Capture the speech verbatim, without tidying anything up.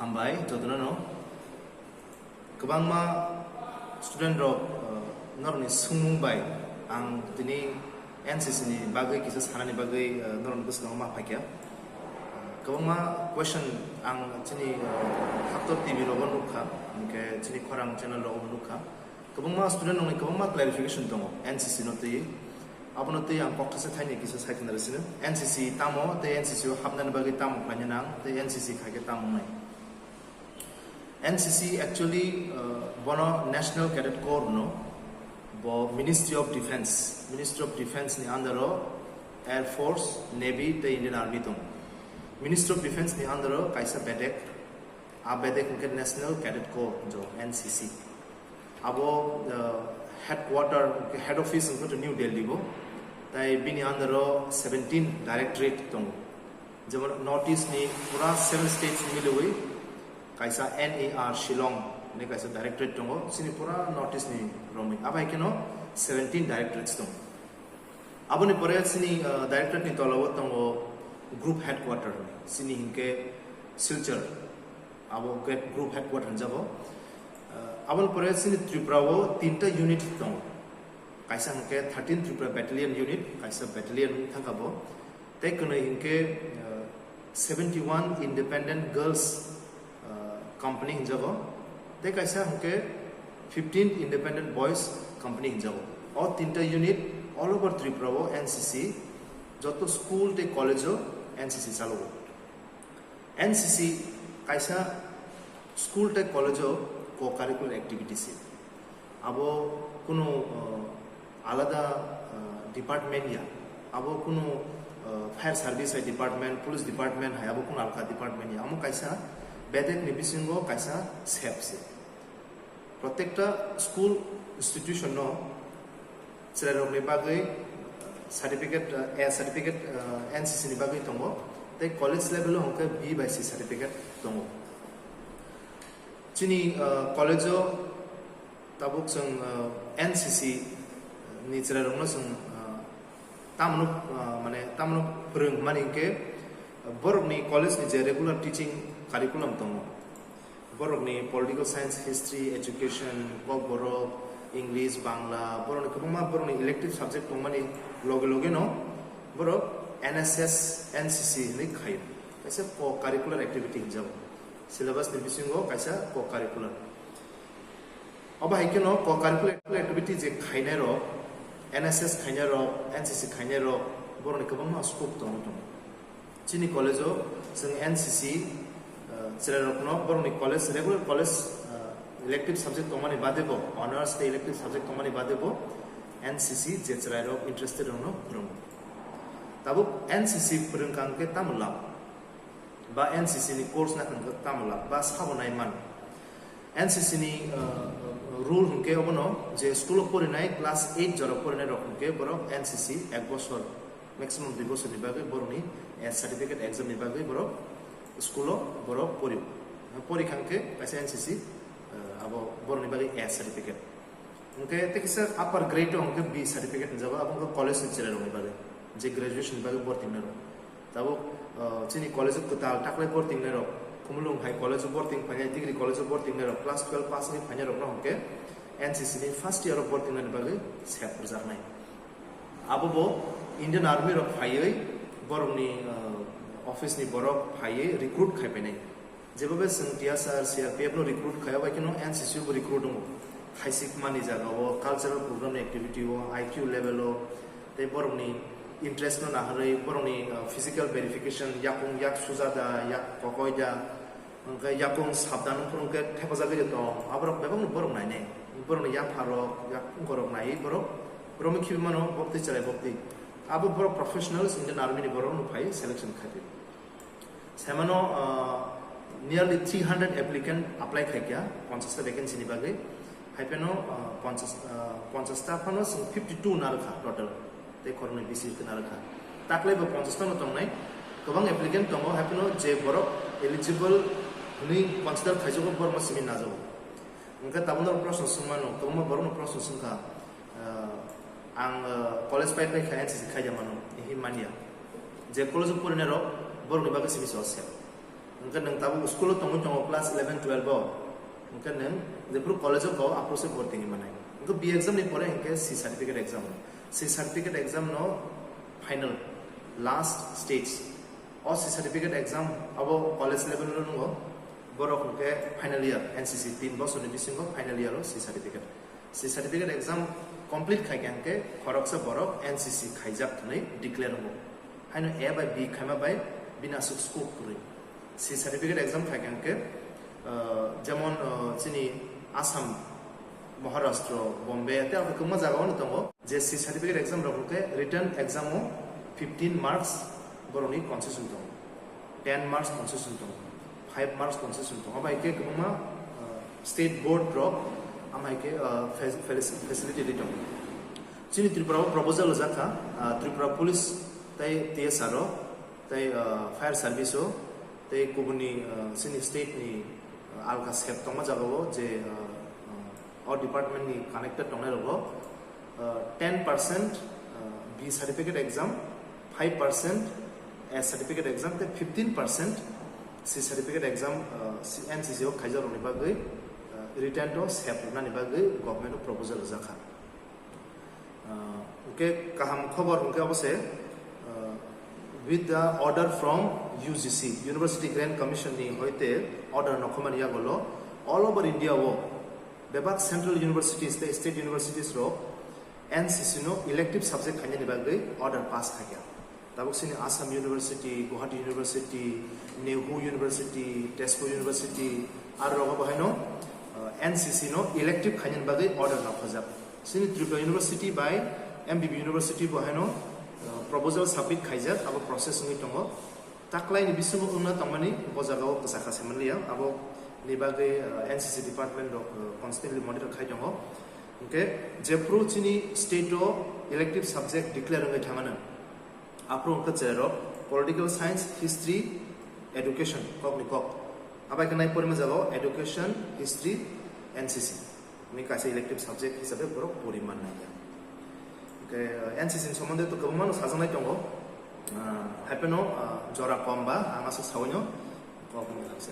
Hambai jotono no. Kwbangma student rok, uh, norokni swngmung bai ang tini N C C ni bagwi kisa sanani bagwi, uh, norokni bwskango ma phaikha. Uh, kwbangma question ang chini, uh, Haktor T V rogo nukha, hinkhe chini khorang channel rogo nukha. Kwbangma student rokni kwbangma clarification tongo N C C no twi. Abono twi ang kok thasa thaini kisa sai khna rw sino. N C C tamo tei N C C o hapnani bagwi tamo khlaina nang tei N C C khaikhe tamo wngnai. N C C actually, uh, bono National Cadet Corps no, bo Ministry of Defence, Ministry of Defence ni under o Air Force, Navy tei Indian Army tong. Ministry of Defence ni under o kaisa bedek, a bedek hwnkhe National Cadet Corps jo, N C C. Abo, uh, headquarter, head office hwnkhe New Delhi bo, tai bini under o seventeen directorate tongo. Jemon North East ni pura seven states miliwi kaisa N E R Shillong hinwi kaisa directorate tongo, chini pura North East ni romwi. Abai kheno seventeen directorates tongo. Aboni pore chini, uh, directorate ni tolao tongo group headquarter, chini hinkhe Silchar, abo group headquarter hinjago. Uh, aboni pore chini Tripura o tinta unit tongo. Kaisa hwnkhe thirteen Tripura Battalion Unit, kaisa battalion wng thangkha bo. Tei kwnwi hwnkhe, uh, seventy one Independent Girls, uh, Company hinjago. Tei kaisa hwnkhe fifteen Independent Boys Company hinjago. O tinta unit all over Tripura o N C C joto school tei college o N C C chalo. N C C kaisa school tei college o co-curricular activity se. Abo kunu, uh, alada, uh, department ya, abo kunu, uh, fire service hai department, police department hai, abo kunu alka department ya, amo kaisa bedek ni bisingo kaisa sep se. Protekta school institution no chwrairokni bagwi certificate, uh, A certificate, uh, N C C ni bagwi tongo, tei college level o hwnkhe B bai C certificate tongo. Chini, uh, college o tabuk chwng, uh, N C C ni chwrairokno chwng, uh, tamno, uh, mane tamno phwrwng mani hwnkhe, uh, borokni college ni je regular teaching curriculum tongo, borokni political science, history, education, kokborok, English, Bangla, borokni kwbangma borokni elective subject tongmani loge loge no borok N S S, N C C hinwi khaio. Kaisa co-curricular activity hinjago. Syllabus ni bisingo kaisa co-curricular. Obo hai kheno co-curricular activity je khainai rok, N S S khainai rok, N C C khainai rok, borokni kwbangma scope tongo tongo. Chini college o chwng N C C, uh, chwrairokno borokni college, regular college, uh, elective subject tongmani bade bo, honors tei elective subject tongmani bade bo N C C je chwrairok interested rokno phwrwngo. Tabuk N C C phwrwngkha hwnkhe tamo lab? Ba N C C ni course nakha hwnkhe tamo lab? Ba sabo nai man? N C C ni, uh, rule hwnkhe obono je school o porinai class eight jora porinai rok hwnkhe borok N C C ek bosor, maximum dui bosor ni bagwi borokni, eh, certificate exam ni bagwi borok school o borok pori, pori kha hwnkhe kaisa N C C, uh, abo borokni bagwi A certificate. Hwnkhe tei kisa upper grade o hwnkhe B certificate hinjago, abo hwnkhe college ni chwrairokni bagwi, je graduation ni bagwi borti wngnai rok. Tabuk, uh, chini college o kwtal taklai borti wngnai rok, Khumulwng hai college o borti wng phainai, degree college o borti wngnai rok, class twelve pass wngwi phainai rokno hwnkhe N C C ni first year o borti wngnani bagwi sep rwjaknai. Abo bo Indian Army rok phaiwi borokni, uh, office ni borok phaiwi recruit khai painai. Jebobe chwng T S R, C R P F no recruit khai, abo kheno N C C o bo recruit wngo. Khaisik mani jaga o, cultural program ni activity o, I Q level o, tei borokni interest no naharwi, borokni, uh, physical verification, yakung yak suja da, yak kokoi da, hwnkhe yakung sabdan wngphuru hwnkhe thepajagwi tong, aborok bebakno borok nainai. Borokni yapha rok, yak wngkorok naiwi borok romwi khibi mano, bokti chwrai bokti. Abo borok professionals Indian Army ni borok no phai selection khai phai. Saimano, uh, nearly three hundred applicant apply khaikha, ponchash ta vacancy ni bagwi. Haiphano, uh, ponchash, uh, ponchash ta phano chwng fifty two narwkha total. Tei khoroknwi bisi narwkha. Taklai bo ponchash ta no tongnai. Kwbang applicant tongo, haiphano je borok eligible hwnwi consider khaijago, borokno simi najago. Hwnkhe tabukno proshno swngmano, kwbangma borokno proshno swngkha, uh, ang, uh, college pai pai kha N C C khaida mano, hinwi manya. Je college o porinai rok, borokni bagwi simi se osya. Hwnkhe nwng tabuk school o tongwi tongo class eleven twelve o. Hwnkhe nwng jephuru college o kok aphuru se bhorti ni manai. Hwnkhe B exam ni pore hwnkhe C certificate exam. C certificate exam no final, last stage. O C certificate exam abo college level o nungo. Borok hwnkhe final year, N C C tin bosor ni bisingo final year o C certificate. C certificate exam complete khai khe hwnkhe khoroksa borok N C C khaijak hwnwi declare wngo. Haino A bai B khaima bai bini aswk scope kwrwi. C certificate exam khai khe hwnkhe, uh, jemon, uh, chini Assam, Maharashtra, Bombay tei abo kwbangma jaga o tongo je C certificate exam rok hwnkhe written exam o fifteen marks borokni concession tongo. Ten marks concession tongo, five marks concession tongo. Abo hai khe kwbangma, uh, state board rok amo hai khe, uh, fac-, fac-, facility rwi tongo. Chini Tripura o proposal rijak kha, uh, Tripura Police tei T S R o, tei, uh, Fire Service o, tei kubuni, uh, chini state ni, uh, alka sep tongma jaga o je, uh, uh, o department ni connected tongnai rogo, uh, ten percent, uh, B certificate exam, five percent A certificate exam, tei fifteen percent C certificate exam, uh, C-, N C C o khaijak rokni bagwi, uh, written to sep rwnani bagwi government o proposal rijak kha. Uh, hwnkhe kaham khobor hwnkhe abo se, uh, with the order from U G C, University Grant Commission ni hoite order nokhomani yagulo all over India o bebak central universities tei state universities rok N C C no elective subject khainani bagwi order pass khaikha. Tabuk sini Assam University, Guwahati University, Nehu University, Tezpur University, aro rogo bo haino, uh, N C C no elective khainani bagwi order nokhojak. Sini Tripura University bai M B B University bo haino, uh, proposal submit khaijak, abo process wngwi tongo. Taklaini bisingo wngna tongmani bo jagao kwchakha se manliya, abo ni bagwi, uh, N C C department rok, uh, constantly monitor khai tongo. Hwnkhe jephru chini state o elective subject declare wngwi thangmano, aphuru hwnkhe cherok political science, history, education, kokni kok. Abai khe nai porima jagao education, history, N C C. Ni kaisa elective subject hisabe borok pori mannai ya. Hwnkhe, uh, N C C ni somonde to kwbangma no sajaknai tongo. Uh, haipeno, uh, jora kom ba ang aswk sawi no kok ni hamse.